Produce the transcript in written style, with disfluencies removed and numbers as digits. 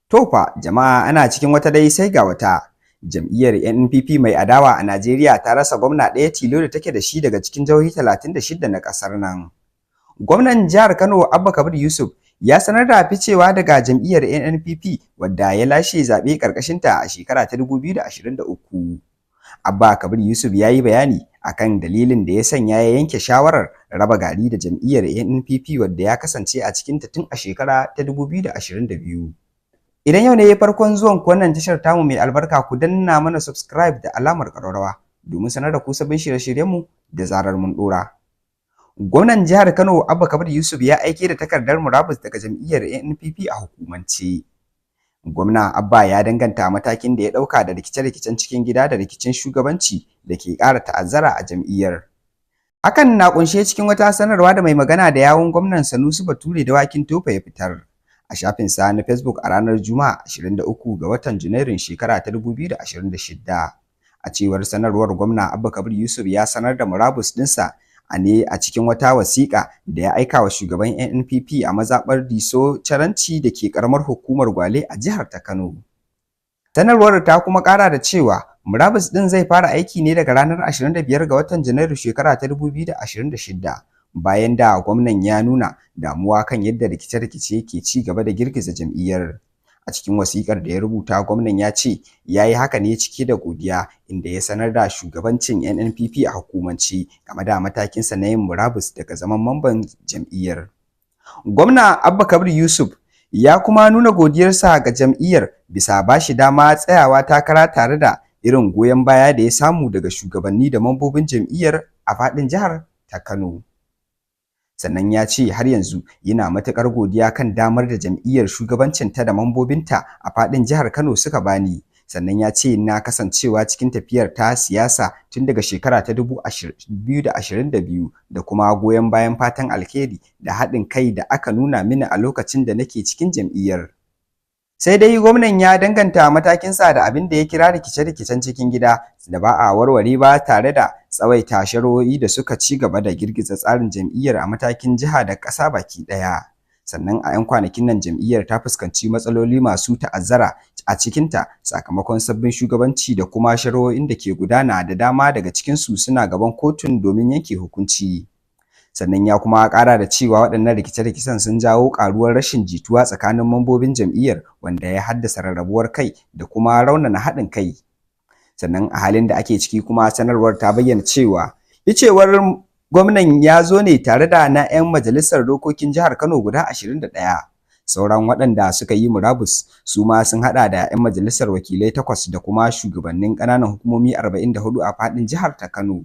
To fa jama'a, ana cikin wata dai sai ga wata. Jam'iyyar NNPP mai adawa a Najeriya ta rasa gwamna ɗaya tilo da take da shi daga cikin jihohi 36 na ƙasar nan. Gwamnan jihar Kano, Abba Kabir Yusuf, ya sanar da ficewa daga jam'iyyar NNPP wadda ya lashe zaɓe ƙarƙashinta a shekara ta 2023. Abba Kabir Yusuf ya yi bayani akan dalilin da ya sanya ya yanke shawarar raba gari da jam'iyyar NNPP wadda ya kasance a cikinta tun a shekara ta 2022. Idan yau ne farkon zuwan ku wannan tashar tamu mai albarka, ku danna mana subscribe da alamar ƙararrawa domin sanar da ku sabbin shirye-shiryenmu da zarar mun ɗora. Gwamnan jihar Kano, Abba Kabir Yusuf, ya aike da takardar murabus daga jam'iyyar NNPP a hukumance. Gwamna Abba ya danganta matakin da ya ɗauka da rikice-rikicen cikin gida da rikicin shugabanci da ke ƙara ta'azzara a jam'iyyar. Hakan na ƙunshe cikin wata sanarwa da mai magana da yawun gwamnan, Sanusi Bature Dawakin Tofa, ya fitar a shafinsa na Facebook a ranar Juma'a, 23 ga watan Janairun shekara ta 2026. A cewar sanarwar, gwamna Abba Kabir Yusuf ya sanar da murabus ɗinsa a ne a cikin wata wasiƙa da ya aika wa shugaban NNPP a mazaɓar Diso Caranci da ke ƙaramar hukumar Gwale a jihar ta Kano. Sanarwar ta kuma ƙara da cewa murabus ɗin zai fara aiki ne daga ranar 25 ga watan Janairu shekara ta 2026, bayan da gwamnan ya nuna damuwa kan yadda rikice-rikice ke ci gaba da girgiza jam'iyyar. A cikin wasiƙar da ya rubuta, gwamnan ya ce ya yi haka ne cike da godiya, inda ya sanar da shugabancin NNPP a hukumance game da matakinsa na yin murabus daga zaman mamban jam'iyyar. Gwamna Abba Kabir Yusuf ya kuma nuna godiyarsa ga jam'iyyar bisa ba shi dama tsayawa takara, tare da irin goyon baya da ya samu daga shugabanni da mambobin jam'iyyar a faɗin jihar ta Kano. Sannan ya ce har yanzu yana matuƙar godiya kan damar da jam'iyyar, shugabancinta da mambobinta a faɗin jihar Kano suka bani. Sannan ya ce na kasancewa cikin tafiyar ta siyasa tun daga shekara ta 2022 da kuma goyon bayan, fatan alheri da haɗin kai da aka nuna mini a lokacin da nake cikin jam'iyyar. Sai dai gwamnan ya danganta matakinsa da abin da ya kira rikice-rikicen cikin gida da ba a warware ba, tare da tsawaita shari'o'i da suka ci gaba da girgiza tsarin jam'iyyar a matakin jiha da ƙasa baki ɗaya. Sannan a 'yan kwanakin nan jam'iyyar ta fuskanci matsaloli masu ta'azzara a cikinta sakamakon sabbin shugabanci da kuma shari'o'in da ke gudana, da dama daga cikinsu suna gaban kotun domin yanke hukunci. Sannan ya kuma ƙara da cewa waɗannan rikice-rikicen sun jawo ƙaruwar rashin jituwa tsakanin mambobin jam'iyyar, wanda ya haddasa rarrabuwar kai da kuma raunana haɗin kai. Sannan a halin da ake ciki kuma, sanarwar ta bayyana cewa ficewar gwamnan ya zo ne tare da na 'yan majalisar dokokin jihar Kano guda 21. Sauran waɗanda suka yi murabus su ma sun haɗa da 'yan majalisar wakilai takwas da kuma shugabannin ƙananan hukumomi 44 a faɗin jihar ta Kano.